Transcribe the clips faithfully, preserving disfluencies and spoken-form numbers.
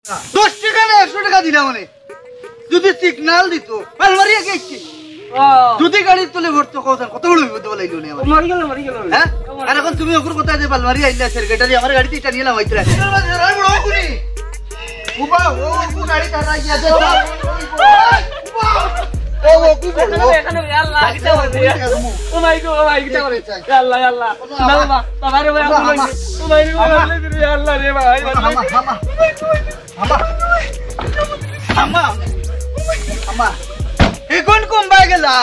দশ টেকা না, একশো টেকা দিলাম মানে। যদি সিগনাল দিত, পালমারি আগে আইছে। ও। যদি গাড়ির তলে ভরতো, কত, কত বড় বিপদ বালাইলো নে আমার। মরি গেল, মরি গেল। হ্যাঁ? আর এখন তুমি ওকুর কথা যে পালমারি আইলা, সেক্রেটারি আমার গাড়িতে ইটা নিয়ে লামাইতে রাখে। আর বড় কুনি? উবা, ও, ও, গাড়ি তারা গিয়া আছে। ও, ও, কি বলবো? এখানে, এখানে, আল্লাহ, কিতা বলবো? ও মাই গো, ও মাই, কিতা বলে? আল্লাহ, আল্লাহ। বাবা, বাবা রে, ভাই, আল্লাহ, আল্লাহ। ও মাই রে, ভাই, আল্লাহ রে, ভাই। আম্মা, আম্মা, আম্মা, এখন কোন বায় গেলা?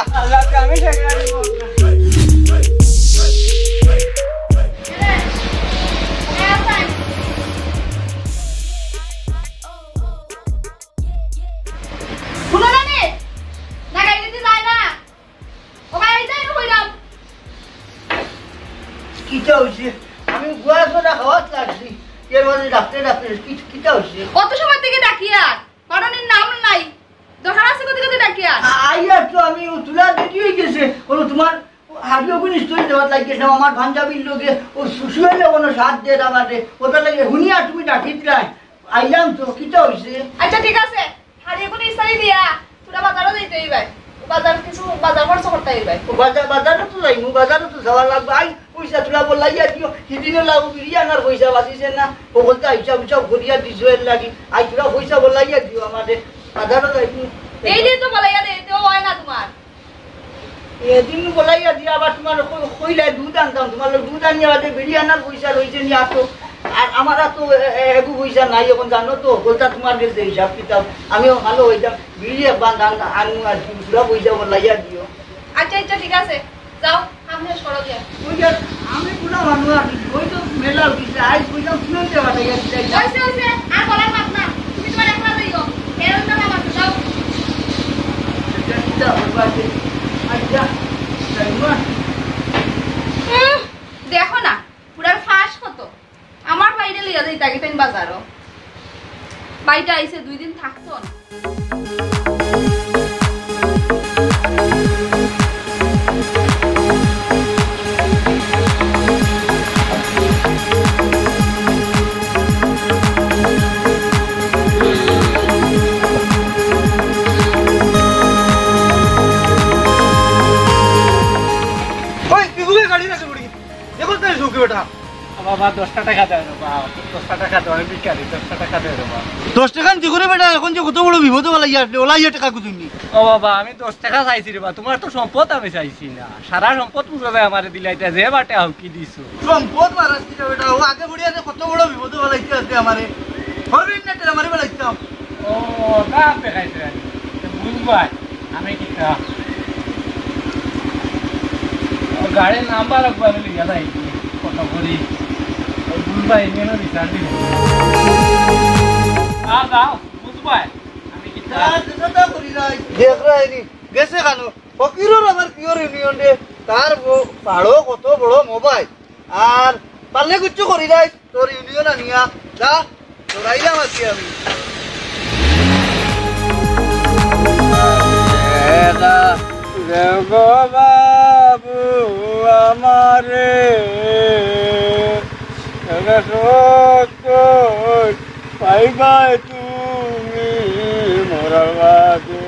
হুনো না নি? না গাইলে দি যায় না। ও ভাই, এই যে আমি কইলাম। কিতা হইছে? আমি গুয়া সোডা খাওয়াত লাগছি। এর মাঝে ডাকতে ডাকতে কি-, কিতা হইছে? কত সময় থেকে ডাকি আর? কারণ এর নাম নাই। দরকার আছে কত কত ডাকি আর? আ-, আইয়া তো আমি ও তুলা দেখি হয়ে গেছে। ওরা তোমার হাবিও কোন স্টোরি দেওয়াত লাগিয়েছিলাম আমার পাঞ্জাবির লোকে। ও সুসুয়েলে কোনো সাথ দিয়ে দাবাতে। ওটা লাগে হুনিয়া তুমি ডাকিত নাই। আইলাম তো, কিতা হইছে? আচ্ছা, ঠিক আছে। হারিয়ে কোনো ইস্তারি দিয়া, তোরা বাজারও যাইতে হইবে। বাজার কিছু, বাজার খরচ করতে হইবে। ও বাজার, বাজারও তো যাইমু, বাজারও তো যাওয়া লাগবে। আই, পয়সা তোরা বলাইয়া দিও, হিদিনও লাগু বিড়ি আনার পয়সা বাঁচিছে না। ও বলতে হিসাব হিসাব করিয়া দিছো এর লাগি। আই, তোরা পয়সা বলাইয়া দিও আমাদের, বাজারও যাইমু। এই দিয়ে তো বলাইয়া দে, এতেও হয় না তোমার। এদিন বলাইয়া দিয়া আবার তোমার কই-, কইলা দুধ আনতাম, তোমার লোক দুধ আনিয়া বাদে বিড়ি আনার পয়সা রইছে নি আতো। আর আমার তো এ-, এ-, এগু পয়সা নাই, এখন জানো তো, বলতা তোমার গেছে হিসাব কিতাব। আমিও ভালো হইতাম, বিড়ি এক বান্দ আন-, আনু আর কি, পুরা পয়সা বলাইয়া দিও। আচ্ছা, আচ্ছা, ঠিক আছে, যাও, কাম শেষ করো গিয়া। ওই যে আমি পুরা মানু আর কি, ওই তো মেলা উঠিছে, আইজ কইলাম তুই দেওয়া যাইয়া দিলাই। হইছে, হইছে, আর বলার মাত না, তুমি তোমার একলা যাইও, এর অন্য কাম আছে, যাও। আচ্ছা, আচ্ছা, আচ্ছা, যাই মা। উম, দেখো না, পুরার ফাঁস কত? আমার বাইরে লইয়া যাই তাকে তাই বাজারও। বাইটা আইছে দুই দিন থাকতো না। ওই, তুই গাড়ি রাখে পড়ি। দেখো তাই সুখী বেটা। ও বাবা, দশটা টাকা দেও রে বাবা, দশটা টাকা দেও, আমি ভিখারি, দশটা টাকা দেও রে বাবা। দশ টাকা আনতে করে বেটা, এখন যে কত বড় বিপদে বালা ইয়া, ওলা ইয়া টাকা কুতুমনি। ও বাবা, আমি দশ টাকা চাইছি রে বাবা, তোমার তো সম্পদ আমি চাইছি না, সারা সম্পদ পুরো ভাই আমারে দিলাইতা, যে বাটে হাউকি দিছো। সম্পদ মারাস কিতা বেটা, ও আগে ঘুরি আছে কত বড় বিপদে বালা ইয়া আছে আমারে। হরবিন না তেরা মারি বালা ইয়া। ও, গাছ দেখাইছে, বুঝবাই। আমি কিতা? ও গাড়ির নাম্বার রাখবো, আমি লিখে দেয় কি? কত করি? ওই বুঝবা, ইঞ্জিনও রিটার্ন দিবে। আর যাও, বুঝবা, আমি কিতা? দেখ রায়নি, গেছে কানো? ফকিরর আমার পিওর ইউনিয়ন রে, তার ব-, ভাড়ো কত বড় মোবাইল। আর পারলে কিচ্ছু করি নাই। তোর ইউনিয়ন আনিয়া যা, তোরাইলাম আজকে আমি। এরা দেখো বাবু আমারে, এরা সত্য পাইবাই তুমি মরার বাদে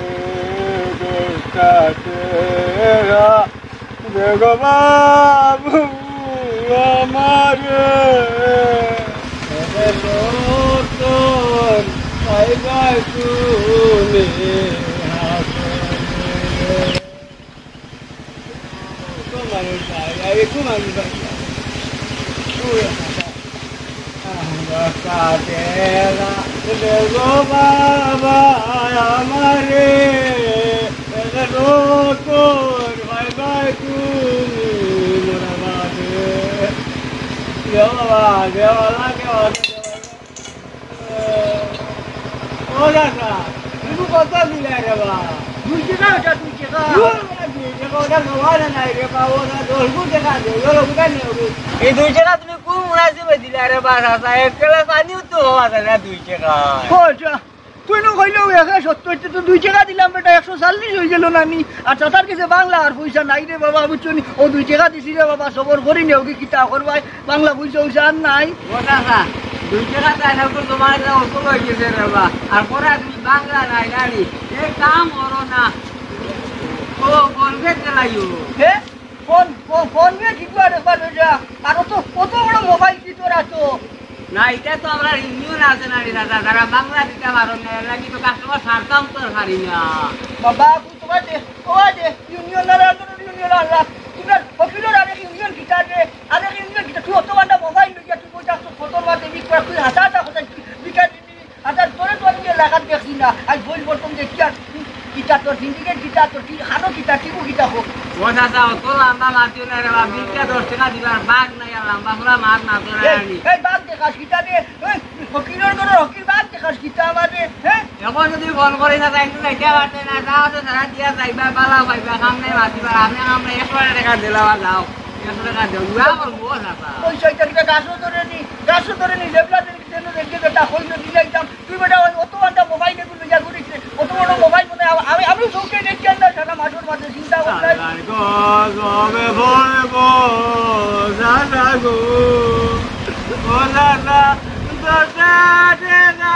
দশটা টেকা। দেখো বাবু আমারে, এরে রতন পাইবাই তুমি হাসরে। কত মানুষ আয়, আয়, একটু মানুষ আয়। ওই বাবা। আমরা কাদেরা, দেখো বাবা আমারে, এরে রতন পাইবাই তুমি মরার বাদে। দেওয়া, দেওয়া, দেওয়া, দেওয়া। ও দাদা, তুমি কত দিলে রে বা? দুই টেকা ওটা, দুই টেকা। দুই টেকা, দুই টেকা, ওটা জমা না নাই রে বা, ওটা দশ গুণ টেকা দে, ওটা কোথায় নেবে? এই দুই টেকা তুমি কোন মুনাসিবে দিলে রে বা, চাচা? এক গ্লাস পানিও তো হওয়া যায় না দুই টেকা। ও, আচ্ছা। তুই নু কইলে ও একশো সত্তর, তো দুই টেকা দিলাম বেটা, একশো চল্লিশ হয়ে গেল না নি? আর চাচার কাছে বাংলা আর পয়সা নাই রে বাবা, বুঝছো নি? ও দুই টেকা দিছি রে বাবা, সবর করি নেও কি কিতা করবাই, বাংলা পয়সা উইসা আর নাই। ও চাচা, দুই টেকা চার হাজার তোমার এটা অত লই গেছে রে বা। আর পরে তুমি বাংলা নাই নানি। এ কাম করো না। ও, ফোন পে চালাইও। হে? ফোন, ফোন, ফোন নিয়ে কি করে একবার ওইটা? আর অত, অত বড় মোবাইল কি তোর আতো? না, এটা তো আমরা ইউনিয়ন আছে না রে দাদা, যারা বাংলা দিতে পারো না, এর লাগি তো কাস্টমার ছাড়তাম তো আর পারি না। বাবা, তুই তোমার দে, ও দে, ইউনিয়ন আর আন্দোলন ইউনিয়ন আর রাত। তোমরা হকিলোর আরেক ইউনিয়ন কিতা রে? আরেক ইউনিয়ন কিতা? তুই অত বান্ডা মোবাইল লইয়া তুই বই যাস, ফোন মারতে বিক্রি করে, তুই হাসা হাসা কথা বিকাশ দিবি। আচ্ছা, তোরে তো আমি এলাকাত দেখছি না। আজ বই প্রথম দেখি আর কিতা তোর সিন্ডিকেট কিতা তোর কি খানো কিতা টিপু কিতা হোক। ও চাচা, অত লম্বা মাতিও না রে বাপ, বিশটা দশ টেকা দিবার বাঘ নাই আর লম্বা খোলা মাছ না ধরে এই, আনি। এই বাঘ দেখাস কিতা রে? এই ফকিরের ঘরে হকির বাঘ দেখাস কিতা আমারে? হ্যাঁ? এখন যদি ফোন করি চাচা, একটু যাইতে পারতে না, তা আছে সারা দিয়া যাইবা, বালা পাইবা, কাম নাই মাতিবা, আমি কাম নাই, একশো টেকা দিলাম আর যাও, একশো টেকা দেও, দোয়া করবো ও চাচা। ওই ছয়টা কিতা গাছও ধরে নি, গাছও ধরে নি, যেগুলা যেন দেখে বেটা হইল দিলাইতাম। তুই বেটা ওই অত ঘন্টা মোবাইল এগুলো লইয়া ঘুরিস রে। অত বড় মোবাইল মনে হয় আমি, আমি চোখে দেখি না সারা মাঠের মাঝে চিন্তা করতে। সারা গো, গবে ভরবো, সারা গো, ও সারা, দশটা টেকা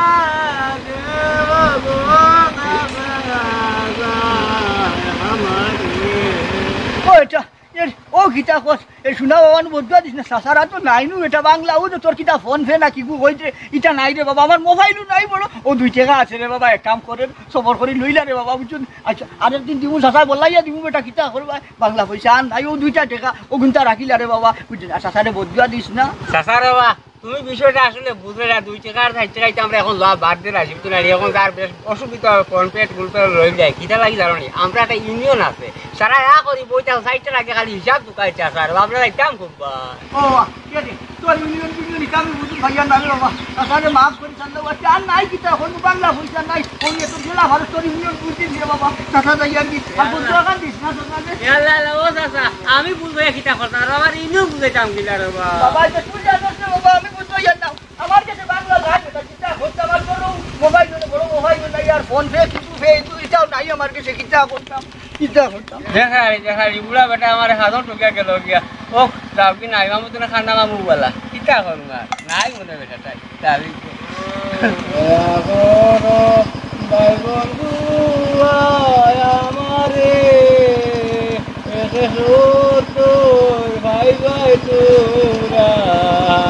দেব গো, সারা, আমারে। ও এটা এর, ও কিতা কস? এ শোনা বাবা, নু বদুয়া দিস না, চাচারা তো নাই নু, এটা বাংলা, ও যে তোর কিতা ফোন পে না কি গু কইতে, ইটা নাই রে বাবা, আমার মোবাইলও নাই বড়, ও দুই টেকা আছে রে বাবা, এক কাম করে, সবর করি লইলা রে বাবা, বুঝছো নি? আচ্ছা, আরেকদিন দিমু, চাচা বললাইয়া দিমু, বেটা কিতা করবা, বাংলা পয়সা আর নাই, ও দুইটা টেকা, ও গুনতা রাখিলা রে বাবা, বুঝছো নি? আর চাচারে বদুয়া দিস না। চাচা রে বাবা, তুমি বিষয়টা আসলে বুঝলে না, দুই টেকা আর চার টেকায় তো আমরা এখন লওয়া বাদ দিয়ে রাখি, বুঝছো না? এখন যার বেশ অসুবিধা হয়, ফোন পে, গুগল পে লই যায়, কিতা লাগি জানো নি? আমরা একটা ইউনিয়ন আছে, সারা ইয়া করি বইটা সাইডটা লাগে খালি হিসাব ঢুকাইতে আছে, আর আমরা যাইতাম খুব বা। ও, কে রে? তোর ইউনিয়ন টিউনিয়ন ইটা আমি বুঝি ভাইয়া না রে বাবা, তাহলে মাফ করি চান্দা বাচ্চা, আর নাই কিতা, এখন বাংলা পয়সা নাই, ওই এত জেলা ভারত তোর ইউনিয়ন বুঝি দিয়ে বাবা, চাচা যাই আর কি, আর বলতে দোকান দিস না, দোকানে। এ আল্লাহ, আল্লাহ, ও চাচা, আমি বুঝবো কিতা কথা, আর আমার ইউনিয়ন বুঝাইতাম কিলা রে বাবা? বাবা, এটা তুই জানোস না বাবা, আমি বুঝবো ইয়ার না। আমার কাছে বাংলা লাগে না, কিতা করতে আমার বড় মোবাইল হলে বড় মোবাইল হলে আর ফোন পে, কিছু পে, ইটু ইটাও নাই আমার কাছে, কিতা করতাম, কিতা করতাম। দেখা রে, দেখা রে, বুড়া বেটা আমার হাতও ঠকিয়া গেল গিয়া। ও, যাও কি নাই, মামু তো না খান্না মামু বলা। কিতা করুম আর? নাই মনে বেটা তাই। তাহলে এখনো ভাই বন্ধু আয় আমারে, একে সত্যই ভাই ভাই তোরা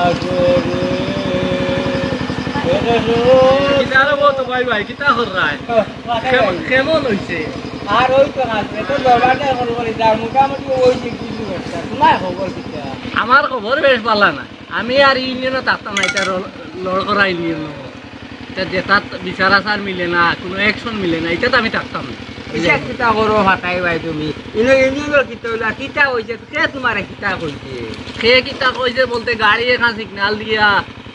আসবে। একে সত্যই কিতা রে বলতো ভাই ভাই, কিতা কর রায়? ও, কেমন, কেমন হইছে? আর ওই তো না, এত দরবারটা এখন বলি, যার মোটামুটি ওই যে কিছু একটা। তোমার খবর কিতা? আমার খবর বেশ ভালো না। আমি আর ইউনিয়নে থাকতাম না, এটা ল-, লড় করা ইউনিয়ন। এটা যেটা বিচার আচার মিলে না, কোনো অ্যাকশন মিলে না, এটাতে আমি থাকতাম না। কিতা কিতা করো ফাটাই ভাই তুমি? ইনো ইউনিয়নর কিতা হইলা? কিতা হইছে? কে তোমারে কিতা কইছে? কে কিতা কইছে বলতে গাড়ি এখান সিগনাল দিয়া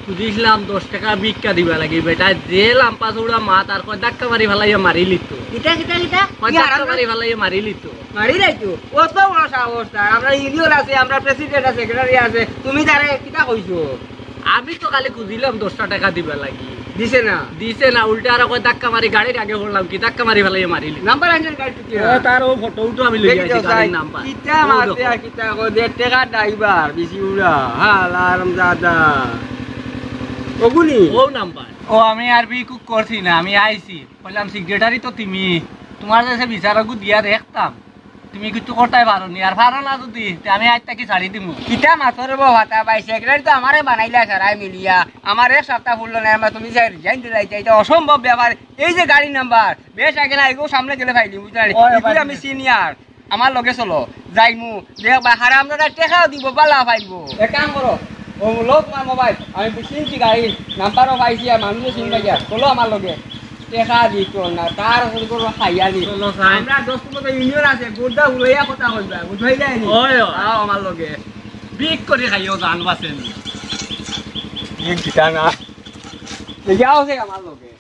খুঁজিছিলাম দশ টেকা ভিক্ষা দিবা লাগি। বেটা যে লাম্পা চৌড়া মাত আর কয় ধাক্কা মারি ফালাইয়া মারি লিত। কিতা, কিতা, কিতা? কয় কি ধাক্কা আরাম মারি ফালাইয়া মারি লিত। মারি যাইতো। অত বড় সাহস তার। আমরা ইউনিয়ন আছে, আমরা প্রেসিডেন্ট আছে, সেক্রেটারি আছে। তুমি তারে কিতা কইছো? আমি তো খালি খুঁজিলাম দশটা টেকা দিবা লাগি। দিছে না? দিছে না, উল্টা আরো কয় ধাক্কা মারি গাড়ির আগে পড়লাম, কি ধাক্কা মারি ফালাইয়া মারিলি। নাম্বার আনছেন গাড়ি টুকিয়া? ও, তার ও ফটো উটো আমি লই দেখি আইছি, যাও, গাড়ির যাই। নাম্বার। কিতা ও মাতে দেখো। আর কিতা কয়, দেড় টেকা ড্রাইভার, বেশি উড়া। হালার দাদা। ওগুনি? ও নাম্বার। ও, আমি আর বি কুক করছি না, আমি আইছি। কইলাম, "সেক্রেটারি তো তুমি, তোমার দেশে বিচারকু দিয়া দেখতাম।" তুমি কিচ্ছু করতাই পারো নি, আর পারো না যদি, তে আমি আজ তাকে ছাড়ি দিমু। কিতা মাতরে বাবা, তা ভাই, সেক্রেটারি তো আমারে বানাইলা সারাই মিলিয়া, আমার এক সপ্তাহ ফুরলো না, আমরা তুমি যাই রিজাইন দিলাই, এটা অসম্ভব ব্যাপার। এই যে গাড়ির নাম্বার, বেশ আগে না, এগো সামনে গেলে পাইলি, বুঝলে? ওই, এগুলো আমি সিনিয়র, আমার লগে চলো, যাইমু, দেখ ভাই, হারাম দাদা টেকাও দিব, বালা পাইব। এক কাম করো, ও লো তোমার মোবাইল, আমি বুঝছি গাড়ি নাম্বারও পাইছি, আর মানুষও চিনি পাইয়া, চলো আমার লগে। টেকা দিত না, তার হল করে খাইয়া নি। চলো, যাই। আমরা দশ পনেরো ইউনিয়ন আছে, গোড্ডা উড়াইয়া কথা কইবা, বুঝাই যায় নি? ওই, ওই। আও আমার লগে। বিক করে খাইও, জান বাঁচেনি। বিক দিতা না। যাও সে আমার লগে।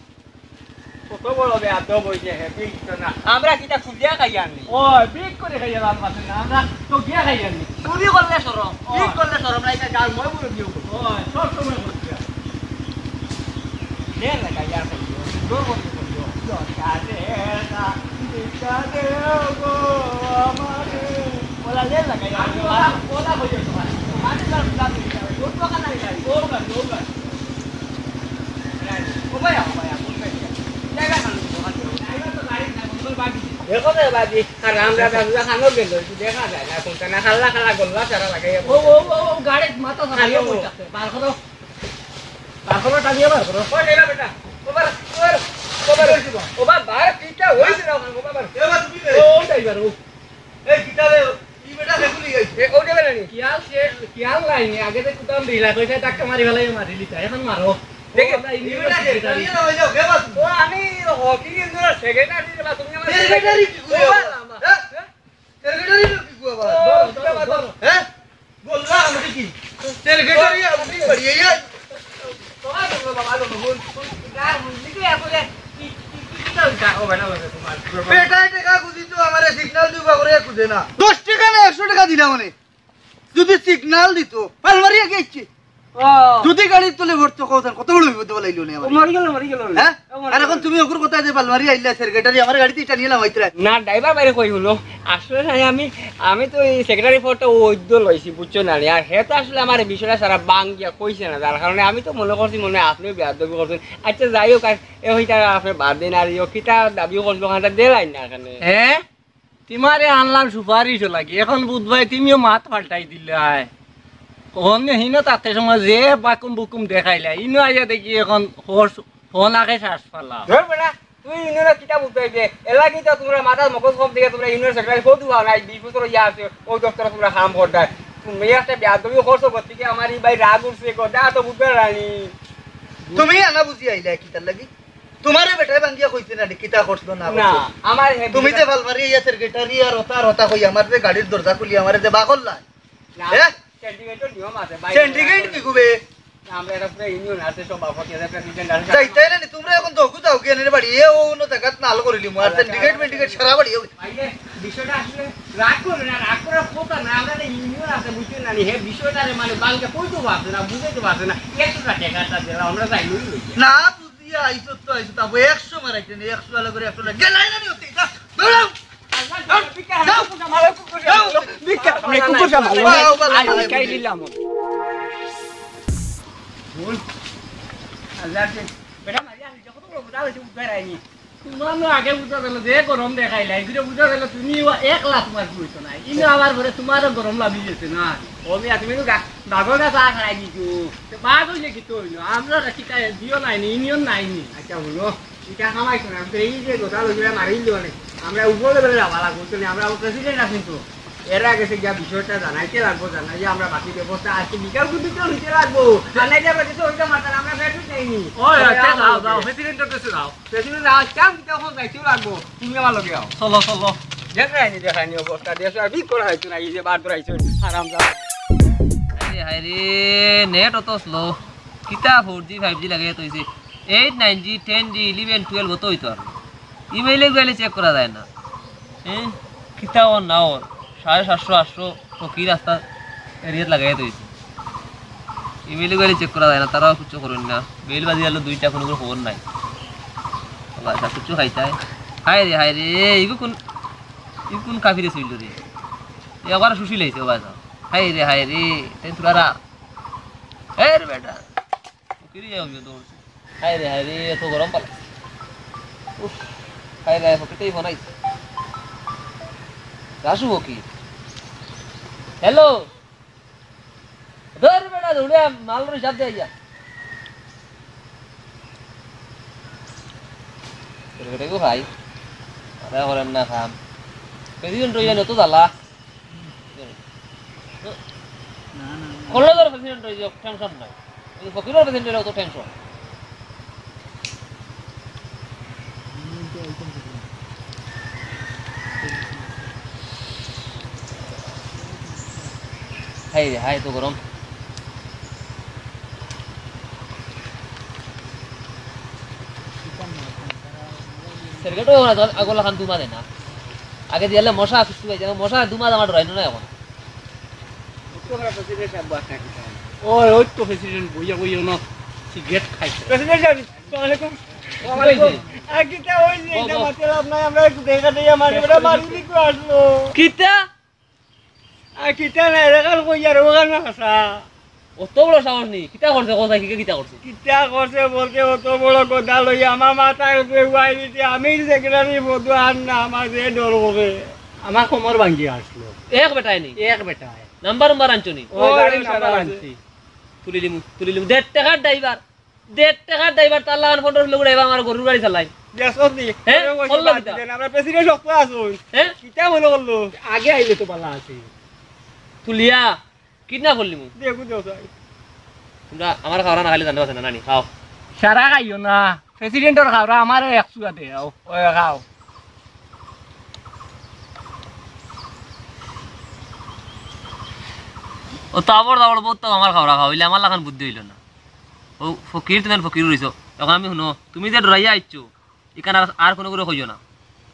কত বড় বেয়াদব হইছে হে, বিক দিত না। আমরা কিতা খুলিয়া খাইয়া নি? ওই, বিক করে খাইয়া জান বাঁচেনি, আমরা তো গিয়া খাইয়া নি। চুরি করলে শরম, ওই। বিক করলে শরম নাই, এটা গাল মই বলে দিও। ওই, সব সময় করছি। লে লাগাইয়া করিও, জোর করিয়া করিও। দরকারে না, ভিক্ষা দেও গো আমারে। ওলা লে লাগাইয়া করিও। ওলা, ওলা করিও তোমার। মাটি লাল লাল করিও। জোর তো কানা লাগাই। জোর কান, জোর কান। দেখো রে বাজি, আর আমরা দাদা খানো গেল, দেখা যায় না, কোনটা না খাল্লা খাল্লা গোল্লা সারা লাগাইয়া ও, ও, ও, ও, গাড়িত মাথা খালি খালি ও। বইতাছে, বার করো। বার করো, টানিয়া বার করো। ও, লেলা বেটা। ও বার, ও বার, ও বার। ও বাবা, বার, কিতা হইছে না ওখানে, ও বাবা। এ বাবা, তুমি ও, ও ড্রাইভার, ও। এই কিতা রে, ই বেটা বেগুলি গাইছে। এ, ও যাবে না নি? কিয়াল সে, কিয়াল লাইনি, আগে তো কুদাম দিলা, কইছে ধাক্কা মারি ফেলাই, মারি লিতা, এখন মারো। দেখে, ও, আমরা ই ইন্ডিয়ার বেটা কে? সেক্রেটারি। টানিয়া না হইলেও, কে বাবা? ও, আমি হকি ইন্ডিয়ার সেক্রেটারি রে বাবা, তুমি আমার সেক্রেটারি কি করে? ও বাবা, হ্যাঁ? হ্যাঁ? সেক্রেটারি কি করে বাবা? ও, ধরো, ধরো, ধরো। হ্যাঁ? গোল্লা আমি কি? সেক্রেটারি আমি কি করি? এই, এই। বেটায় টেকা খুঁজি তো আমারে সিগন্যাল দিবা করে খুঁজে না। দশ টেকা না একশো টেকা দিলাম মানে। যদি সিগন্যাল দিত, পালমারি আগে আইছে। ও। যদি গাড়ির তলে ভরতো, কত, কত বড় বিপদ বলাইলো নে আমার। ও মরি গেল, মরি গেল। হ্যাঁ? ও মরি আর এখন গেল। তুমি ওকুর কথা যে পালমারি আইলা, সেক্রেটারি আমার গাড়িতে ইটা নিয়ে লামাইতে রাখ। না, ড্রাইভার বাইরে কই হলো? আসলে না, আমি, আমি তো এই সেক্রেটারি পদটা অউ অইদ্য লইছি, বুঝছো না নি? আর হে তো আসলে আমার এই বিষয়টা সারা বাং গিয়া কইছে না, যার কারণে আমি তো মনে করছি মনে হয় আপনিও বেয়াদবি করছেন। আচ্ছা, যাই হোক, আর এ হইতে আর আপনি বাদ দিন, আর ইয়ো কিতা দাবিও করছিল, ওখানটা দিলাইন না এখানে। হ্যাঁ? তোমারে আনলাম সুপারিশ লাগি, এখন বুধবাই তুমিও মাত পাল্টাই দিলায়। অনে হিনো তাতে সময় যে বাকুম বুকুম দেখাইলা, ইনো আইয়া দেখি এখন ফোন আগে শ্বাস ফালা। ধর বেটা, তুই ইউনিয়নের কিতা বুঝতে হইবে? এর লাগি তো তোমরা মাথার মগজ কম দিকে তোমরা ইউনিয়ন সেক্রেটারি কত দূর নাই, বিশ বছর ইয়া আছে, ওই দপ্তরে তোমরা কাম করতায়। তুমি একটা বেয়াদবি করছো, গতিকে আমার এই ভাই রাগ উঠছে, কথা তো বুঝতে রানি। তুমি আনা বুঝি আইলা কিতার লাগি? তোমারে বেটায় বান্ধিয়া কইছে না রে, কিতা করছো না না, করছো? আমার হে তুমি যে ফালমারি ইয়া সেক্রেটারি আর হতা আর হতা কই আমার যে গাড়ির দরজা খুলি আমারে যে বাকল না। না, হ্যাঁ? সিন্ডিকেটর নিয়ম আছে, ভাই। সিন্ডিকেট কি গুবে? আমরা এটা পুরো ইউনিয়ন আছে, সভাপতি আছে, প্রেসিডেন্ট আছে। যাইতে না নি, তোমরা এখন দোকু যাও কি এনে বাড়ি? এ ও অন্য জায়গাত নাল করিলি মু। আর সিন্ডিকেট মিন্ডিকেট সারা বাড়ি। ভাই, এ বিষয়টা আসলে রাগ করবে না, রাগ করার কথা না। আমরা একটা ইউনিয়ন আছে, বুঝছেন না নি? হে বিষয়টা রে মানে বাংকে কইতে পারছে না, বুঝাইতে পারছে না। একশো টাকা একটা দিলাম, আমরা যাই লই লই। না বুঝিয়া আইছো তো আইছো, তারপর একশো মারাইতে নেই, একশো আলো করে একশো লাগে। গেলাই না নি হতে, যা, দৌড়াও। তোমার না আগে বুঝা গেল যে গরম দেখাইলা, এই ঘুরে বুঝা গেল তুমি একলা তোমার কি হইতো না, ইনো আবার ঘরে তোমারও গরম লাগি গেছে না। ও মিয়া, তুমি তো গা-, বাগর গাছ আর খাড়াই দিছো। তো বাদ হইলে কি তো হইলো? আমরা কিতা দিও নাইনি, ইউনিয়ন নাইনি। আচ্ছা, হলো। ইটা কামাই করে, আমি তো এই যে গোটা লইয়া মারিল দিও নে। আমরা উপরে বেলা যাওয়া লাগবো, তো আমরা প্রেসিডেন্ট আছি তো। এর আগে সে গিয়া বিষয়টা জানাইতে লাগবো, জানাই যে আমরা বাকি ব্যবস্থা আজকে বিকাল পর্যন্ত হইতে লাগবো। আর নাইলে আমরা কিছু হইতে পারতাম না, আমরা ফেরত নেইনি। ওই, আচ্ছা, যাও, যাও, প্রেসিডেন্টের কাছে যাও। প্রেসিডেন্ট আজ কাম দিতে এখন যাইতেও লাগবো। তুমি আমার লগে আও। চলো, চলো। দেখায়নি, দেখায়নি অবস্থা, দেশ আর বিক করা হইতো না, এই যে বার ধরাইছো, আরাম যাও। আরে হায় রে, নেট অত স্লো। কিতা ফোর জি, ফাইভ জি লাগাইয়া থইছে। এইট, নাইন জি, টেন জি, ইলেভেন, টুয়েলভ অত হইতো আর। ইমেইলে গেলে চেক করা যায় না। হ্যাঁ? কিতা ওর না ওর? সাড়ে সাতশো, আটশো ফকির রাস্তা এরিয়াত লাগাইয়া থইছে। ইমেইলে গেলে চেক করা যায় না, তারাও কিচ্ছু করইন না। মেইল বাজি গেল দুইটা, কোনো খবর নাই। ও বাচ্চা, কিচ্ছু খাইতায়। হায় রে, হায় রে, ইগু কোন, ইগু কোন কাফিরে ছুইল রে? এ আবার শুষি লাইছে, ও বাচ্চা। হায় রে, হায় রে, তাই তোরা রা-, এ রে বেটা, ফকিরি যাও গিয়ে দৌড়ছে। হায় রে, হায় রে, এত গরম পালা। উফ, হায় রে, ফকিরটাই ফোন আইছে। রাসু ফকির। হ্যালো। ধর বেটা, দৌড়ে মালর হিসাব দে আইয়া। তোর বেটা কেউ খাই। আরে করেন না খাম। প্রেসিডেন্ট হইয়া যত জ্বালা। কলেজের প্রেসিডেন্ট হইয়া টেনশন নাই। কিন্তু ফকিরের প্রেসিডেন্ট হইলে অত টেনশন। হায় রে, হায়, এত গরম। সেরগেটও আগলা খান দুমা দেয় না। আগে দিয়ালে মশা সুস্থ হয়ে যাবে, মশা দুমা দামা ডরাইনো না এখন। ওই, ওই তো প্রেসিডেন্ট বইয়া বইয়া না, সিগারেট খাইছে। প্রেসিডেন্ট সাহেব, আসসালামু আলাইকুম। ওয়ালাইকুম। আর কিতা হইছে? এটা মাতে লাভ নাই, আমরা একটু দেখা দিয়ে মারি, ওটা মারি দিকে আসলো। কিতা? আর কিতা না, এলাকার কই আর ওখানে আসা। অত বড় সাহস নি? কিতা করছে? কথা কিকে কিতা করছে? কিতা করছে বলতে অত বড় কথা লইয়া আমার মাথার উপরে উড়াই দিতে আমি সেক্রেটারি বদু আর না আমার যে ডর করে। আমার কোমর ভাঙ্গি আসলো। এক বেটায় নি? এক বেটায়। নাম্বার উম্বার আনছো নি? ও, গাড়ির নাম্বার আনছি। তুলি লিমু, তুলি লিমু। দেড় টাকার ড্রাইভার, দেড় টাকার ড্রাইভার, তার লাগান পনেরো ষোলো ড্রাইভার আমার গরুর গাড়ি চালাই। দেখো নি? হ্যাঁ? ওই করলো বাদ কিতা? দেন, আমরা প্রেসিডেন্ট শক্ত আছুন। হ্যাঁ? কিতা মনে করলো? আগে আইলে তো ভালা আছে। তুলিয়া কিডন্যাপ করলি মু। দেখো, দেখো, তাই। তোমরা আমার খাওয়া না খাইলে জানতে পারছো না, নানি, খাও। সারা খাইও না, প্রেসিডেন্টর খাওয়া আমারে এক চুয়া দেও, ওই খাও। ও তাবড় তাবড় বহুত তো আমার খাওয়া খাওয়া হইলে আমার লাখান বুদ্ধি হইল না। ও ফকির, তুমি ফকির রইছো। এখন আমি শুনো, তুমি যে ডরাইয়া আইছো, ইখান আর, আর কোনো করে কইও না।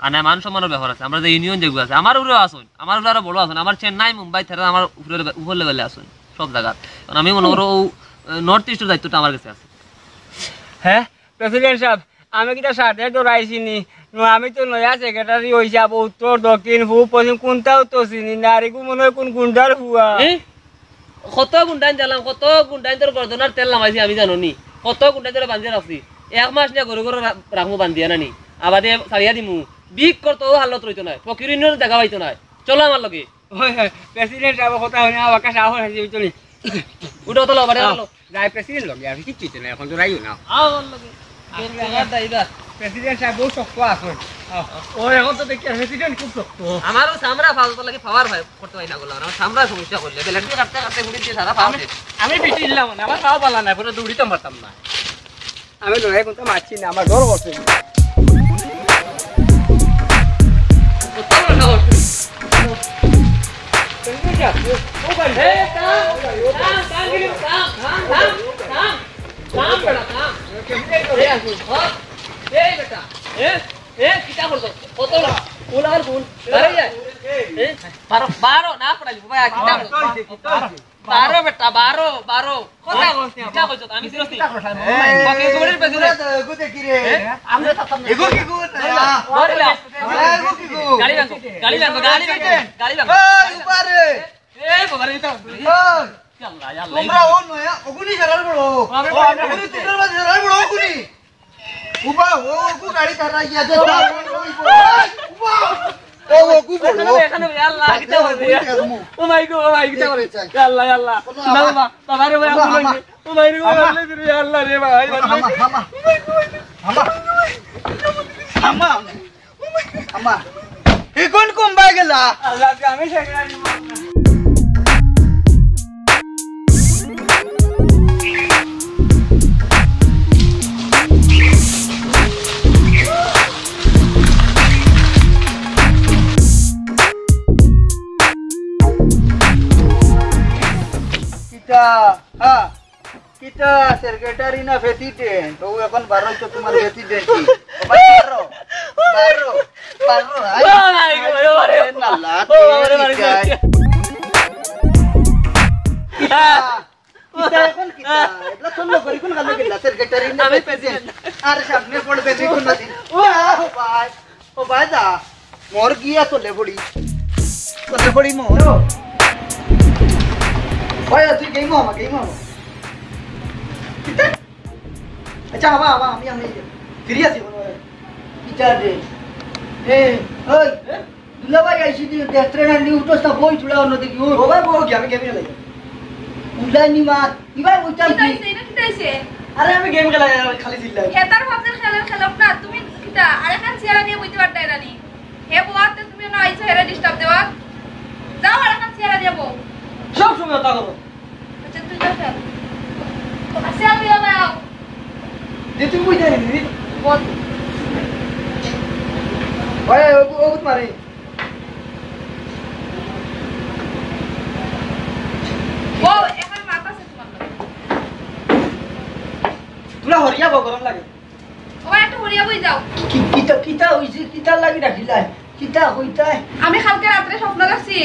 আর না, মান সম্মানের ব্যাপার আছে। আমরা যে ইউনিয়ন যেগুলো আছে, আমার উপরেও আছইন, আমার উপরে আরো বড় আছইন, আমার চেন্নাই, মুম্বাই, তারা আমার উপরে, উপর লেভেলে আছইন, সব জায়গা। কারণ আমি মনে করো, ও, এ, নর্থ ইস্টের দায়িত্বটা আমার কাছে আছে। হ্যাঁ, প্রেসিডেন্ট সাহেব, আমি কিতা সাথে ডরাইছি নি? ন-, আমি তো নয়া সেক্রেটারি হইছি, আবার উত্তর, দক্ষিণ, পূব, পশ্চিম কোনটাও তো চিনি না। আর এগু মনে হয় কোন গুন্ডার ফুয়া। এ? কত গুন্ডাইন দিলাম, কত গুন্ডাইন তোর গর্দনার তেল লামাইছি আমি জানো নি? কত গুন্ডাইন তোরে বান্ধিয়া রাখছি। এক মাস নিয়া গরু গরু রা-, রাখমু বান্ধিয়া নানি। আবাদে ছাড়িয়া দিমু। বিক করতো হালত রইতো নায়। ফকির ইউনিয়ন জাগা পাইতো নায়। চলো আমার লগে। ওই, ওই, প্রেসিডেন্ট সাহেব কথা হইনি, আমার বাক্কা সাহস আছে, বুঝছো নি? উঠো, চলো, বাড়ি আও। চলো। যাই প্রেসিডেন্ট লগে, আমি কিচ্ছু হইতো না, এখন তো রাইও না। আও আমার লগে। আসলে দেড় টাকার ড্রাইভার। প্রেসিডেন্ট সাহেব বহুত শক্ত আছইন। আও। ও, এখন তো দেখি প্রেসিডেন্ট খুব শক্ত। আমারও চামড়া ফালতো লাগে, পাওয়ার ভাই করতে পারি না বললাম। আমার চামড়া সমস্যা করলে, বেলেন্ডি কাটতে কাটতে ঘুরে দিয়ে সারা পাওয়ার আমি, শেষ। আমি বেশি ইল্লাম না, আমার পাও পালা নাই, পুরো দৌড়িতাম পারতাম না। আমি লড়াই করতে মারছি না, আমার ডর করছে। কত বড় সাহস? এ, থাম, থাম, থাম, থাম, থাম, থাম, থাম, বেটা, থাম। এ, আসো, হ্যাঁ? এই বেটা, এ, এ, কিতা করছো? কত বড়? ফুল আর ফুল। আরে, এ, বারো, বারো, না পড়ালি, বাবা, কিতা করছো? বারো বেটা, বারো, বারো। কথা কইছ না, কিতা কইছ? আমি serious নি। এই, বাকি ঘুরে পেছনে। তোরা তো এগু দেখি রে। হ্যাঁ? আমরা তো সামনে। এগু কি গো? ধরে না। ধরে না। এগু কি গো? গাড়ি ভাঙো, গাড়ি ভাঙো, গাড়ি ভাঙো, গাড়ি ভাঙো। এই, উপরে। এই, বাবা রে, এটা। এই। ইয়াল্লা, ইয়াল্লা। তোমরা ও নয়া, ওগুনি সারার বড়। বাবা রে, ও, বাবা রে। ওগুনি তিনটার মাঝে সারার বড়, ওগুনি। উবা, ও, ওগু গাড়ি তারা ইয়া দে, তা, ও, ও, উবা। ও, ওগু বড়। এখানে, এখানে, ইয়া আল্লাহ, কিতা করে? ওই দেখো। Oh my God, oh my God, কিতা করে? এই, এই, এই। ইয়া আল্লাহ, ইয়া আল্লাহ। বলো, না, আমা। বাবা, বাবা রে, ভাই, আমা, আমা, আমা। Oh my God, আমা। আমা। আমা। আমা। আমা। এ কোন কোম্বায় গেলা? আল্লাহ, আমি সেখানে কিতা? হ্যাঁ। কিতা সেক্রেটারি না প্রেসিডেন্ট? ও এখন বারো তো তোমার প্রেসিডেন্ট কি? ও ভাই, বারো, বারো, বারো, আই। ও ভাই, ও ভাই, ও ভাই। এ না, লাত ও ভাই, ও ভাই, ও ভাই। কিতা? কিতা এখন কিতা? এবলা তোর লগর কোন কালো গেলা? সেক্রেটারি না আমি প্রেসিডেন্ট। প্রেসিডেন্ট। আর সামনে পড়বে নি কোন দিন? ও ভাই। ও ভাই দা, মোর গিয়া তো লেবড়ি। তো লেবড়ি মোর। ভাই, তুই গেম মামা, গেম মামা। কিতা? আচ্ছা, বাবা, বাবা, আমি, আমি ফিরি আছি, বাবা। কিতা রে? এ, ওই, দুলাভাই আইছি, তুই দেখতে না, নিউটস না, বই চুড়া অন্য দিকে, ও। ও ভাই, বউ কি? আমি গেমে খেলাই। উল্লাই নি মাত। ইবাই বইতাম কিতা কি? হইছে? ইনো কিতা হইছে? আরে আমি গেম খেলাই, আর খালি চিল্লাই। হে তার ভাবছেন খেলেন, খেলক না। তুমি কিতা? আর এখন চেয়ার নিয়ে বইতে পারতাই না নি? হে বউয়াতে তুমি না আইছো, হেরে ডিস্টার্ব দেওয়া। যাও আর এখন চেয়ার নিয়ে বউ। সব সময় ওটা করো। আচ্ছা, তুই যা খেল। আচ্ছা, আমি আবার আও। দে, তুই বই যাই নি? বল। ওই, ওই, ও, ও, মারে। বউ, এখন মাত আছে তোমার লগে। তোরা হরিয়া বউ গরম লাগে। ও ভাই, একটু হরিয়া বই যাও। কি, কিতা, কিতা হইছে? কিতা লাগি রাখিলাই? কিতা হইতাই? আমি কালকে রাত্রে স্বপ্ন দেখছি,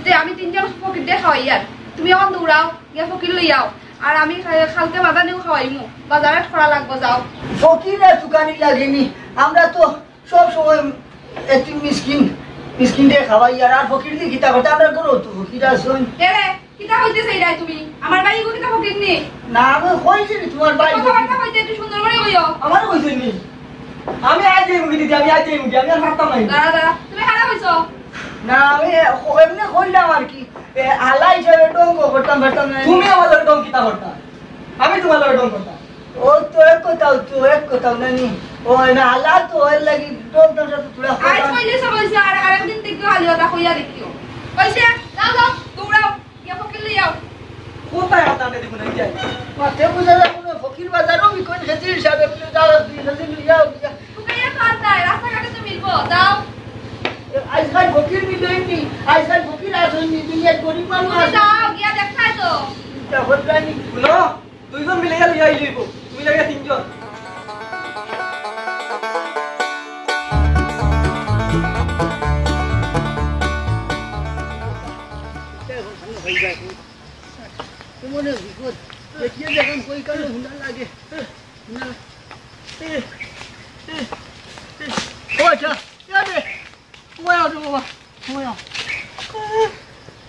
যে আমি তিনজন ফকির দিয়ে খাওয়াই আর তুমি এখন দৌড়াও, গিয়া ফকির লই আও। আর আমি খা-, কালকে বাজার নিয়ে খাওয়াইমু, বাজার হাট করা লাগবো, যাও। ফকির আর তুকানি লাগেনি, আমরা তো সব সময় এতিম মিসকিন, মিসকিন দিয়ে খাওয়াই আর, আর ফকির দিয়ে কিতা করতে? আমরা করো তো ফকির আসুন। কে রে? কিতা কইতে চাইরায় তুমি? আমার ভাই ইগু কিতা ফকির নি? না, আমি কইছি নি তোমার ভাই। কথাবার্তা কইতে একটু সুন্দর করি কইও। আমারে কইছে নি? আমি আইজ যাইমুগি দিদি, আমি আইজ যাইমুগি, আমি আর পারতাম না। দাঁড়া, দাঁড়া, তুমি খারাপ হইছো। না, আমি এ-, এমনে কইলাম আর কি। এ, আলা হিসাবে ঢং করতাম পারতাম না। তুমি আমার লগে ঢং কিতা করতা? আমি তোমার লগে ঢং করতাম। ও তো এক কথাও, তো এক কথাও নানি। ও না, আলা তো এর লাগি ঢং তামশা তো থুড়া আইজ করতাম। কইলে সব হইছে, আর আরেকদিন দেখিও, খালি কথা কইয়া দেখিও। কইছে, যাও, যাও, দৌড়াও। গিয়া ফকির লই আও। কোথায় আপনাদের দেখুন, এই যাই। মাঠে বুঝা যায় কোনো ফকির বাজারও বিকন খেজির সাথে, তুমি যাও, দুই খেজির লই আও, গিয়া। তুকাইয়া তো আর নাই, রাস্তাঘাটে তো মিলবো, যাও। আজকাল ফকির মিলইনি, আজকাল ফকির আসইনি, তুমি এক গরিব মানুষ তুমি আছো। যাও, গিয়া দেখায় তো। চিন্তা করতে নি। শুনো, দুইজন মিলে গেলে ইয়াই লইব, তুমি লাগে তিনজন। তোমার বিপদ, দেখিয়ে দেখেন কই কালো হুন্ডা লাগে। না। ও আচ্ছা, ইয়ারে, ঘুমাই আছো বাবা, ঘুমাই আছো।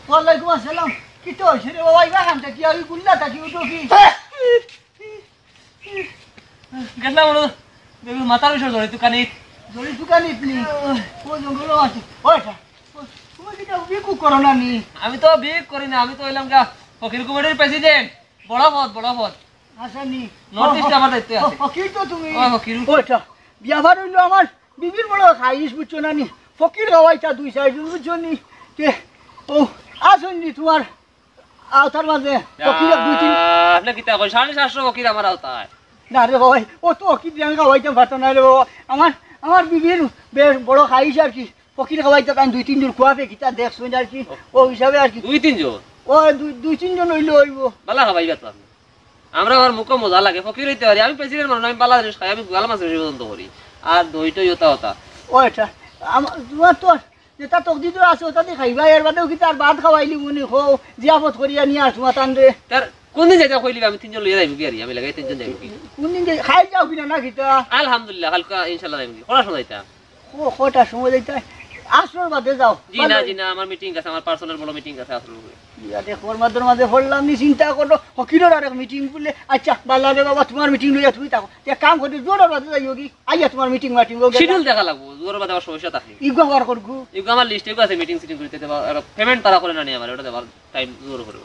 ওয়ালাইকুম আসসালাম। কিতা হইছে রে বাবা? ইবা খান থাকি আমি গুল্লা থাকি উঠো কি? গেছলাম ওর দেখি মাথার বিষয় ধরে তুকানিত। ধরে তুকানিত নি? ও জঙ্গল আছে। ওই সা-, ও, তুমি কিতা বিকু করো না নি? আমি তো বিক করি না, আমি তো হইলাম গা ফকির কমিটির প্রেসিডেন্ট। বড় পদ, বড় পদ। আচ্ছা নি। নর্থ ইস্টে আমার দায়িত্বে আছে। ফকির তো তুমি। ও, ফকির। ওই সা-, ব্যাপার হইলো আমার বিবির বড় খাইশ বুঝছো না নি? ফকির খাওয়াইতা দুই চাইরজন বুঝছো নি? তে, ও, আসুন নি তোমার আওতার মাঝে ফকির এক দুই তিন। আপনি কিতা কই? সাড়ে সাতশো ফকির আমার আওতায়। না রে বাবা, ও তো ফকির দিয়ে আমি খাওয়াইতাম পারতাম না রে বাবা। আমার, আমার বিবির বেশ বড় খাইশ আর কি। ফকির খাওয়াইতা তাই দুই তিনজন খুয়াবে কিতা দেখছো না আর কি। ও হিসাবে আর কি। দুই তিনজন? ও দুই, দুই তিনজন হইলে হইব। বালা খাওয়াইবা তো আপনি। আমরা আমার মুখে মজা লাগে, ফকির হইতে পারি। আমি প্রেসিডেন্ট মানুষ, আমি বালা জিনিস খাই, আমি গাল মাছ বেশি পছন্দ করি। আর দই টই ওতা ওতা। ও আচ্ছা, আমার, তোমার তো যেটা তকদির আছে, ওটা দিয়ে খাইবা। এর বাদেও কি তার ভাত খাওয়াইলি মনে হো, জিয়াফত করিয়া নিয়ে আসবো তান রে। তার কোন দিন যাইতা কইলি, আমি তিনজন লইয়া যাইব কি আর, আমি লাগাই তিনজন যাইব কি? কোন দিন যাই-, খাই যাও কিনা না কিতা? আলহামদুলিল্লাহ, কালকে ইনশাল্লাহ যাইব কি? কটার সময় যাইতা? ও, কটার সময় যাইতা? আসরর বাদে যাও। জি না, ভালো। জি না, আমার মিটিং আছে, আমার পার্সোনাল বড় মিটিং আছে আসরর উপরে। ইয়া দেখো, ওর মাঝে মাঝে পড়লাম নি, চিন্তা করো, ফকিরর আরেক মিটিং বলে। আচ্ছা, বালা রে বাবা, তোমার মিটিং লইয়া তুমি থাকো। এক কাম করো, জোহরর বাদে যাইও কি? আইয়া তোমার মিটিং মাটিং হোক। শিডিউল দেখা লাগবো, জোহরর বাদে আমার সমস্যা থাকে। ইগু আবার করগু। ইগু আমার লিস্টে আছে, মিটিং সিটিং করতে দেবা, আর পেমেন্ট তারা করে না নিয়ে আমার, ওটা দেবার টাইম জোহর করে।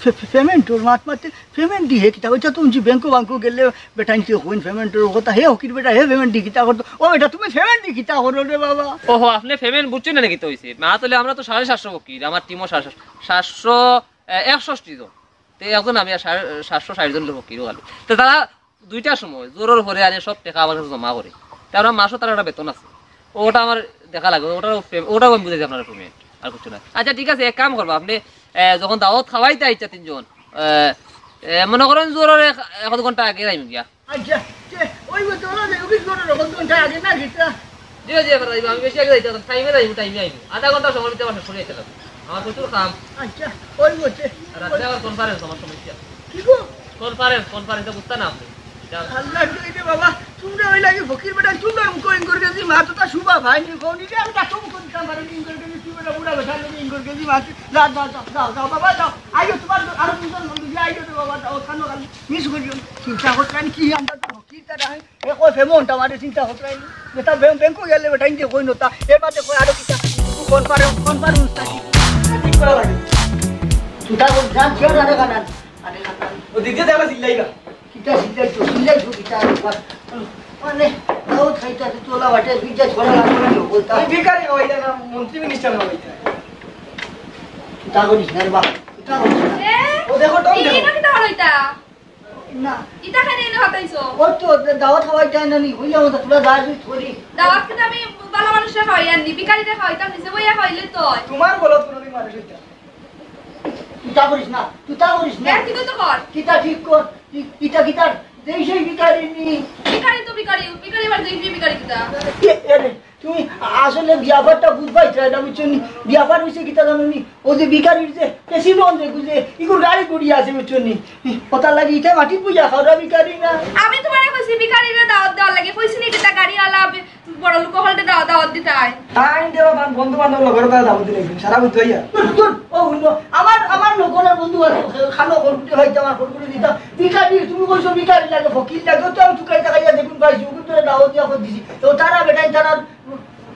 পে-, পে-, পেমেন্ট ওর মাত মাতে, পেমেন্ট দিয়ে কিতা? ওইটা তো উঞ্চি ব্যাংকো ব্যাংকো গেলে বেটাইন কে কইন পেমেন্ট ওর কথা, হে ফকির বেটা, হে পেমেন্ট দি কিতা করতো? ও বেটা, তুমি পেমেন্ট দি কিতা করো রে বাবা? ওহো, আপনি পেমেন্ট বুঝছেন না নাকি তো হইছে? না, তাহলে আমরা তো সাড়ে সাতশো ফকির, আমার টিমও সাড়ে সাতশো, সাতশো, এ, একষট্টি জন। তে একজন আমি আর সাড়ে, সাতশো ষাট জন লোক ফকির গেল। তো তারা দুইটার সময় জোহরর পরে আনে সব টাকা আমার কাছে জমা করে। তে আমরা মাসও তার একটা বেতন আছে, ওটা আমার দেখা লাগে, ওটাও পে-, ওটাও আমি বুঝাইছি আপনার পেমেন্ট, আর কিছু না। আচ্ছা ঠিক আছে, এক কাম করবা আপনি, এ, যখন দাওয়াত খাওয়াইতে আইচ্ছা তিনজন, এ, এ, মনে করেন জোহরর এক, এক আধ ঘন্টা আগে যাইম গিয়া। আচ্ছা, তে, ওই মতো ওরা যে অফিস করে রকম তো আগে না গেছে। জি, জি, এবার যাইবো, আমি বেশি আগে যাইতাম, টাইমে যাইবো, টাইমে আইবো। আধা ঘন্টা সময় দিতে আমার শেষ করে যাইতে লাগবে। আমার প্রচুর কাম। আচ্ছা, ওই মতো। রাত্রে আবার কনফারেন্স, আমার সমস্যা। কি গো? কনফারেন্স, কনফারেন্সে বুঝতা না আপনি। যা। আল্লাহ, তুই রে বাবা, তোমরা ওই লাগে ফকির বেটা, তোমরা মুখ ইন করে গেছি, মা তো তা শুভা ভাই নি, ফোন দিলে আমি তা চুম করতাম পারি, ইন করে গেছি, তুই বেটা বুড়া বেটা, ইন করে গেছি, মা, যাও, যাও, যাও, যাও, যাও, বাবা, যাও। আইও, তোমার আরো দুজন বন্ধু দিয়ে আইও রে বাবা, যাও, কানো কানো। মিস করিও না। চিন্তা করতে আমি কি আন্দাজ করবো, কি তারা হয়? এ কয় ফেমন, আমার চিন্তা করতে হয়। যেটা ব্যাংক, ব্যাংকও গেলে বেটা ইনকে কই নতা। এর বাদে কয় আরো কিতা? কনফারেন্স, কনফারেন্স থাকি। ঠিক করা লাগে। চিন্তা কর, জান, কি আর আরে কানা? আরে কানা। ও দিদি দেখো চিল্লাইবা। কিতা চিল্লাই তো, চিল্লাই তো কিতা আর একবার। মানে, দাওয়াত খাইতে আছে, তোলা বাটে, বিদ্যা ছড়া লাগবে না, লোক বলতা। আমি ভিখারি খাওয়াইতে না, মন্ত্রী মিনিস্টার খাওয়াইতে। চিন্তা করিস না রে বাপ, চিন্তা করিস না। এ? ও দেখো, টম এই দেখো। না কিতা হলো এটা? না। ইতা খানে এনে হাতাইছো? ও তো দাওয়াত খাওয়াই যায় না নি, হইলে আমাদের তোরা যা তুই ধরি। দাওয়াত কিন্তু আমি ভালো মানুষরা খাওয়াই আননি, ভিখারিরা খাওয়াইতাম, নিজে বইয়া খাওয়াইলে তো। তোমার বলো কোনোদিন মানুষ হইতা। তুই তা করিস না, তুই তা করিস না। এ, তুই তো কর। কিতা ঠিক কর, ই-, ইটা কিতা যেই সেই ভিখারি নি। ভিখারি তো ভিখারি, ভিখারি আবার যেই সেই ভিখারি কিতা? এ, এ রে, তুমি আসলে ব্যাপারটা বুঝবাই চাই না, বুঝছো নি? ব্যাপার হইছে কিতা জানো নি? ও যে ভিখারির যে প্রেসিডেন্ট যে গুজে, ইগুর গাড়ি গুড়ি আছে, বুঝছো নি? কথা লাগি ইতে মাটি পূজা খাওয়া ভিখারি না। আমি তোমারে কইছি ভিখারিরে দাওয়াত দেওয়ার লাগি, কইছি নি কিতা গাড়িওয়ালা বি-, বড় লোক হলতে দাওয়াত দাওয়াত দিতায়। তাইন দেওয়া বান-, বন্ধু বান্ধব লগর তারা দাওয়াত দিলে একদিন সারা বুঝতে হইয়া। দূর, দূর, ও হুনো, আমার, আমার লগর আর বন্ধু আছে, খানো খড়কুটি হইতে আমার খড়কুটি দিতাম। ভিখারি, তুমি কইছো ভিখারি লাগে, ফকির লাগে, ও তো আমি চুকাইতে খাইয়া দেখুন পাইছি, ওকে তোরা দাওয়াত দিয়া করে দিছি। তো তারা বেটাই তারা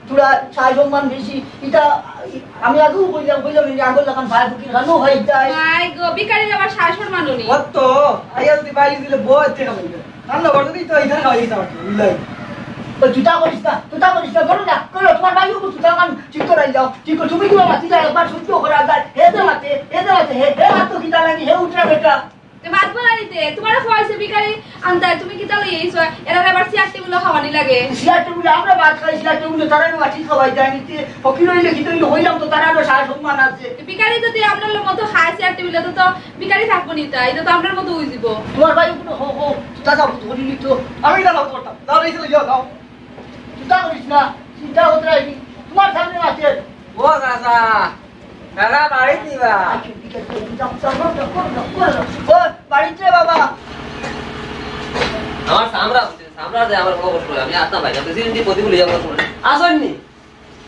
তোরা সাজ সম্মান বেশি, এটা আমি আগেও কইলাম, কইলাম, এই আগর লাখান ভাই ফকির খানো হইতে হয়। ভাই গো, ভিখারির আবার সাজ সম্মানও নেই। অত, আইয়া যদি বাইরে দিলে বউ থেকে বলবে। কান্না করতে দিই তো, এই ধারে খাওয়াই দিতে পারতো, বুঝলাই? তো জুতা করিস না, জুতা করিস না, করো না, করো, তোমার ভাই উপর জুতা কান ঠিক করাই যাও, ঠিক করো, তুমি কি বাবা, তুই একবার সহ্য করা যায়, হে তো মাতে, হে তো মাতে, হে, হে হাত তো কিতা লাগি, হে উঠরা বেটা। তে মাত বলা দিতে, তোমার খোয়াইছে ভিখারি আনতায়, তুমি কিতা লই এইছো? এরা আবার চেয়ার টেবিলও খাওয়ানি লাগে। চেয়ার টেবিলে আমরা ভাত খাই, চেয়ার টেবিলে তারা না ঠিক খাওয়াই যায় নিতে, ফকির হইলে কি তো হইলাম তো, তারা আরো সারা সম্মান আছে। তে ভিখারি তো দিয়ে আপনার মতো খায় চেয়ার টেবিলে, তো, তো ভিখারি থাকবো নি তাই, এটা তো আপনার মতো হয়ে দিব। তোমার ভাই কোনো হো, হো, দাদা, ধরি নিত। আমি দাদা করতাম। দাও, এই চলে যাও, দাও। চিন্তা করিস না, চিন্তা করতে রাখবি। তোমার সামনে আছে। ও দাদা, দাদা, বাড়িত নিবা? আচ্ছা, ঠিক আছে, যাও, যাও, যাও, যাও, যাও, যাও। ও, বাড়িত রে বাবা। আমার সামরা আছে, সামরা যে আমার বড় কষ্ট হয়, আমি আসতাম ভাই, আপনি সিরিঞ্জি প্রতি ভুলে যাবো। আসেননি?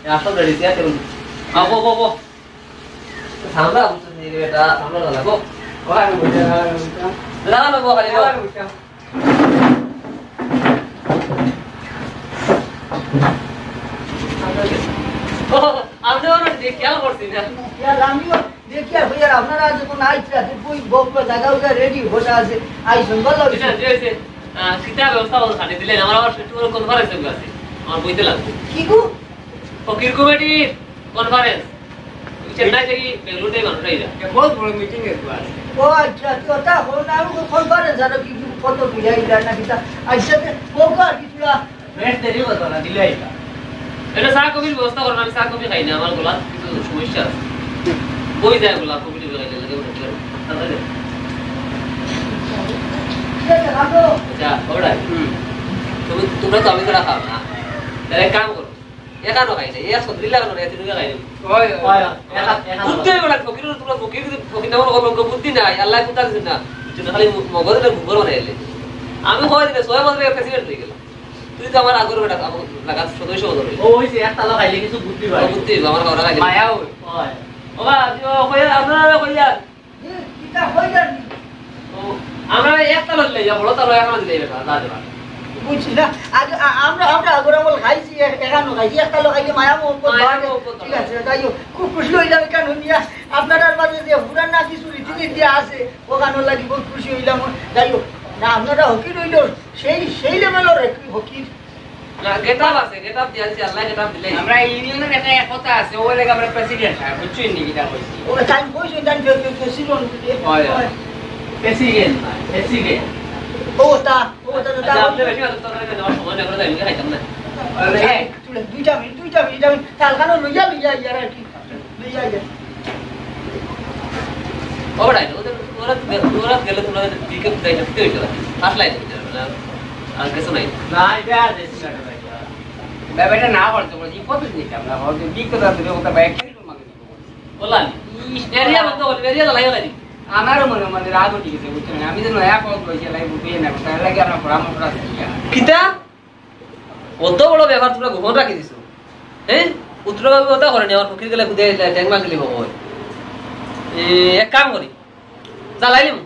এ, আসো, রেডি, চেয়ার টেবিল। আও, বো, বো, বো। সামলা বুঝতে নেই রে বেটা, সামলা না লাগো। ওই, আমি বুঝতে, আমি বুঝতে। না, না, বো, খালি বো। আমি বুঝতে। ও, আমি তো ওর দিকে খেয়াল করছি না। ইয়ার, আমিও দেখি আর ভাইয়ার আপনারা যখন আইছে, রাতে বই বকলো জায়গা ওগা রেডি বসা আছে, আইসুন, ভালো হইছে। এটা, যে হইছে, আহ, কিতা ব্যবস্থা বল খালি দিলেন, আমার আবার একটু বড় কনফারেন্স আছে, আমার বইতে লাগবে। কি গো? ফকির কমিটির কনফারেন্স। চেন্নাই থেকে বেঙ্গালুরু থেকে মানুষ আইরা। এটা বহুত বড় মিটিং এর ক্লাস। ও আচ্ছা, তো তা হলো না, আমি কনফারেন্স আর কি, কি কত বুঝাই যায় না কিতা। আচ্ছা, তে বউকে আর কি তোরা বেশ দেরি করতো না, দিলে আইবা। এটা চা কফির ব্যবস্থা করো না, আমি চা কফি খাই না, আমার গলা কিছু সমস্যা আছে। বই যায় গলা, কফি টফি খাইলে লাগে, মনে হয়। তারপরে? ঠিক আছে, রাখো। আচ্ছা, ওরাই। হুম। তুমি, তোমরা তো আমি ছাড়া খাও না। তাহলে এক কাম করো। এখানো খাই না, এক সন্ধ্রিলা খানো না, এত খাই না। ওই, ওই, ওই, এখান, এখান। বুদ্ধি হইব না, ফকির, তোমরা ফকির, ফকির নামর কোনো বুদ্ধি নাই, আল্লাহ কুতা দিছে না। বুঝছো না, খালি মগজ না, ঘুমর বানাইলে। আমি কই দিলে, ছয় বছর প্রেসিডেন্ট হয়ে গেলাম। তুই তো আমার আগর বেটা, আমার লাগাত সদস্য হতো। ও, ওই যে একটা লোক আইলে কিছু বুদ্ধি ও, হয়। বুদ্ধি হইব, আমার কাউরা খাইলে। মায়া হয়। হয়। ও বা, তুই ও কইয়া, আপনারা কইয়া। এ, কিতা কইলেন? ও, আমরা একটা লোক লইয়া, বড় তালো এখন দিলে বেটা, না দেবা। বুঝছি না। আগে আ-, আমরা, আমরা আগর আমল খাইছি, এ-, এখানো খাইছি, একটা লোক আইলে মায়া মহব্বত মায়া বাড়ে। মহব্বত ঠিক বাড়ে। আছে, যাই হোক, খুব খুশি হইলাম এখানে শুনিয়া। আপনারার মাঝে যে পুরান না কিছু রীতিনীতি আছে, ওখানো লাগি বহুত খুশি হইলাম। যাই হোক, না, আপনারা হকি রইল, সেই, সেই লেভেলর হকি। না, গেটআপ আছে, গেটআপ দিয়া দিছি, আল্লাহ গেটআপ দিলে। আমরা ইউনিয়নের একটা একতা আছে, ওই লেগে আমরা প্রেসিডেন্ট, হ্যাঁ, বুঝছইন নি কিতা কইছি? ও, তাই কইছো, তাই প্রে-, প্রে-, প্রেসিডেন্ট। হয়, হয়। প্রেসিডেন্ট না, প্রেসিডেন্ট। ও, তা, ও, তা, তা, আচ্ছা, তা। আপনি বেশি কথা তো করেন, আমার সময় নেই, আমরা যাই, খাইতাম না। আরে, এই, দুইটা মিনিট, দুইটা মিনিট, আমি তালখানো লইয়া, লইয়া, ইয়ার আর কি। ওরা, ওদের, ওরা, ওরা গেলে তোমরা দিকে যাই না, দিতে হইতো না। ফার্স্ট লাইন হইতো না, আর কিছু নাই। না, এটা আর বেশি লাগে না, এটা। ব্যাপারটা না করতে বলছি, কত দিন নিতাম না, হয়তো দিক তো তাদের কথা ভাই, একটাই রুম আমি নিবো। বললাম, এরিয়া বন্ধ করলে, এরিয়া জ্বালাই জ্বালাই। আমারও মনে মনে রাগ উঠে গেছে, বুঝছো না? আমি তো নয়া পথ বলছি, লাই বুঝিয়ে নেবো, তার লাগে আমরা পরামর্শ আছে। কিতা? অত বড় ব্যাপার তোমরা গোপন রাখি দিছো, হ্যাঁ? উত্তরভাবে কথা করেনি, আমার ফকির গেলে খুদে ট্যাংমা খেলি বাবা। এ, এক কাম করি, জ্বালাইলিম।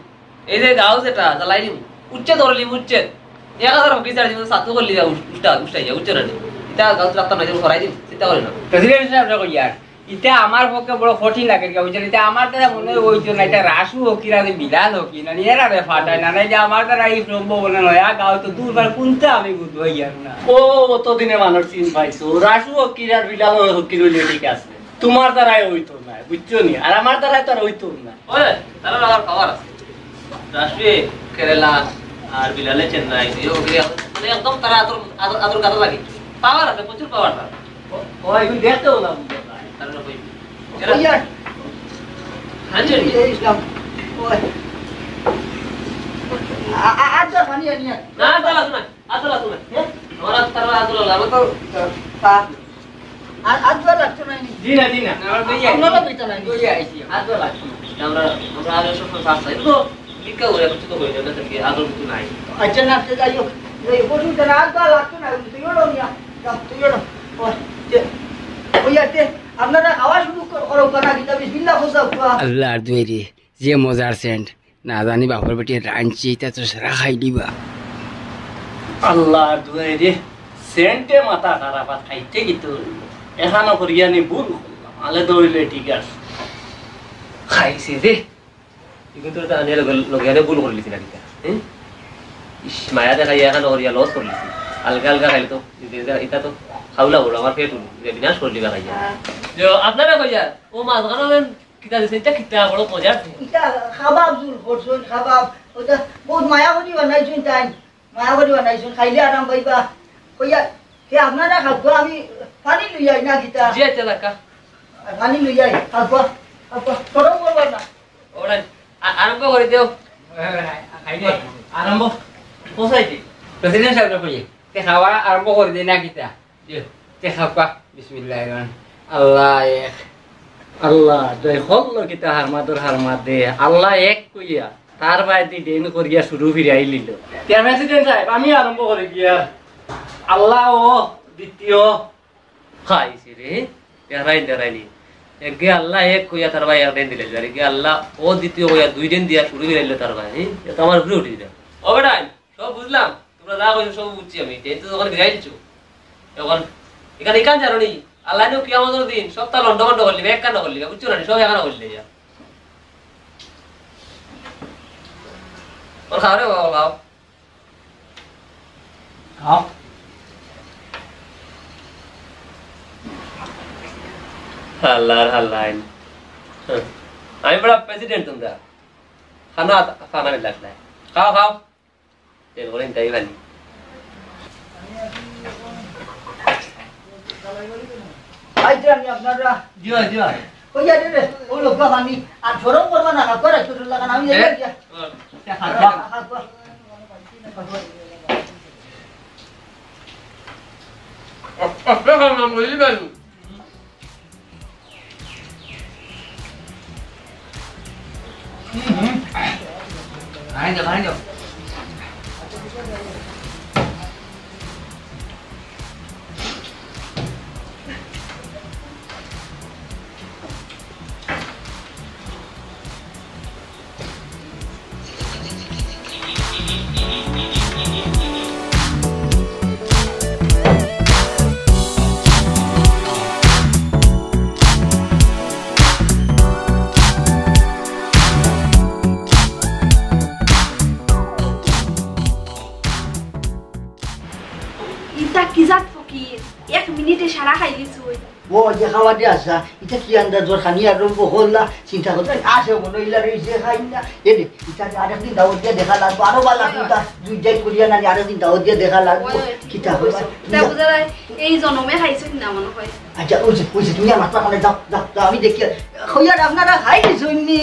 এই যে গাঁও যেটা, জ্বালাইলিম। উচ্ছেদ করিলিম, উচ্ছেদ। এক হাজার ফকির ছাড়ি দিমু, সাত করলি যা, উস-, উস্তা-, উস্তাই যা, উচ্ছেদ আনি। এটা গাঁও রাখতাম না, যেমন করাই দিম, চিন্তা করি না। প্রেসিডেন্ট সাহেব, কইয়ার। ইটা আমার পক্ষে বড় কঠিন লাগে, বুঝছেন? ইটা আমার দ্বারা মনে হয় ওই জন্য, এটা রাসু হকি না, বিলাল হকি না, এরা রে ফাটায় না, নাইলে আমার দ্বারা এই সম্ভব না। নয়া গাঁও তো দূর, বার কোনটা আমি বুঝবো ইয়ার না। ও, অতদিনে মানুষ চিন পাইছো, রাসু হকি আর বিলাল হকি রইলে ঠিক আছে, তোমার দ্বারাই হইতো না, বুঝছো নি? আর আমার দ্বারাই তো আর হইতো না। ওই, তারা আবার পাওয়ার আছে। রাসুয়ে কেরালা আর বিলালে চেন্নাই, দুইও ওগুলি এখন, মানে, একদম তারা আদর, আদর, আদর কাদর লাগে। পাওয়ার আছে, প্রচুর পাওয়ার তার। ও, ও, এখন দেখতেও না, বুঝতে পারি। তার উপরে ওই এরা ওই আর হানজেন। এই ইসলাম। ওই। আ-, আ-, আর যা পানি আনি আর। না, আর জ্বালাস না, আর জ্বালাস না। হ্যাঁ? আমার আর তারা আর জ্বালাস না, আমার তো পা। আর, আর জ্বালা লাগতো না নি? জি না, জি না। আমার দুই আইছি। আপনারা দুইটা নাই নি? দুই আইছি। আর জ্বালা লাগতো না। আমরা, আমরা আগে সব সময় পাঁচ তারিখ তো ভিক্ষা করে কিছু তো হয়ে যাবে, তাকে আদর কিছু নাই। আচ্ছা, না, আচ্ছা, যাই হোক। এই বসুন, তাহলে আর জ্বালা লাগতো না, তুই ওরও নিয়া। যা, তুই ওরও। ওই। ওই আতে, আপনারা খাওয়া শুরু কর-, করো, না কিতা, বিসমিল্লাহ কইয়া খাওয়া। আল্লাহর দুয়ারে, যে মজার সেন্ট, না জানি বাপর বেটি রানছি, ইতা তো সারা খাইলিবা। আল্লাহর দুয়ারে, সেন্টে মাথা খারাপ, আর খাইতে কিতা অইলো? এখানো করিয়া নি ভুল করলাম, আলে তো অইলে ঠিক আছে। খাইছে রে। ইগুন তো তা আনিয়া লগে, লগে আনিয়া ভুল করিলিছি না কিতা, হ্যাঁ? ইস, মায়া দেখাইয়া এখানো করিয়া লস করিলিছি। আলগা আলগা খাইলে তো, ইতা তো খাওলা বড়, আমার পেট উঠবো, ইতা বিনাশ করিলিবা খাইয়া। যে আপনারে কইয়ার, ও মাছ খানো যেন কিতা দিছে, ইতা কিতা বড় মজার। ইতা কাবাব জুল করছইন, কাবাব। ওইটা বউত মায়া করি বানাইছইন তাইন। মায়া করি বানাইছইন, খাইলে আরাম পাইবা। কইয়া, হে আপনারা খাওয়া, আমি পানি লই আই না কিতা? জি, আচ্ছা, রাখা। পানি লই আই, খাওয়া, খাওয়া, শরম করবা না। ওরা আ-, আরম্ভ করি দেও। আরম্ভ। পৌঁছাই দি। প্রেসিডেন্ট সাহেবরে কইয়ে, তে খাওয়া আরম্ভ করি দে না কিতা? জি। তে খাওয়া, বিসমিল্লাহির রহমান। আল্লাহ এক। আল্লাহ, জয় হল্ল কিতা হারমাদর হারমাদে। আল্লাহ এক কইয়া, তার বায়দি ডেন করিয়া শুরু ফিরাই লিল। তে প্রেসিডেন্ট সাহেব, আমি আরম্ভ করি গিয়া। আল্লাহ ও দ্বিতীয়। খাইছে রে, ডরাইন, ডরাইনি। এগে আল্লাহ এক কইয়া তার ভাই এক দিন দিলে, আর এগে আল্লাহ ও দ্বিতীয় কইয়া দুই দিন দিয়া শুরু করে দিল তার ভাই। এ তো আমার উপরে উঠি দিল। ও বেটাইন, সব বুঝলাম, তোমরা যা কইছো সব বুঝছি আমি। তে তো যখন বিদায় দিছো, তখন এখানে এখান জানো নি, আল্লাহ নিয়ে কিয়ামতের দিন সব তা লন্ড ভন্ড করলি, এক কান্ড করলি, বুঝছো না? সব এখানে করলি যা। ওর খাওয়া রে বাবা, খাও। খাও। হাল্লার হাল্লাইন। আমি বড় প্রেসিডেন্ট তোমরা। খানা, খানা মিলাত নাই। খাও, খাও। তেল করে নিতে পারি। আইতে আমি আপনারা। জি ভাই, জি ভাই। কই যাইতে রে? ও লোক পানি। আর শরম করবা না, খাওয়া রে, তোর লাগান আমি যাই এ? গিয়া। ও। খাওয়া, খাওয়া। আপনারা নাম বলি দিবেন। ইতা কি জাত ফকির? এক মিনিটে সারা খাই গেছে ওই। ও, যে খাওয়া দিয়া আসা, ইটা কি আন্দাজ ওর খানি আরম্ভ করলা? চিন্তা করতে আসে মনে হইলা রে, যে খাই না। এ রে, ইটা আরেকদিন দাওয়াত দিয়া দেখা লাগবো, আরো ভালা কুন্তা, দুই জাত করিয়া না, আরেকদিন দাওয়াত দিয়া দেখা লাগবো। ওই, ওই, ঠিক কিতা আছে। কইবা? তা বুঝা যায়, এই জনমে খাইছো না মনে হয়। আচ্ছা, ওই যে, ওই যে, তুমি আমার পাখানে যাও, যাও, যাও, আমি দেখি। কইয়ার আপনারা খাই গেছো এমনি?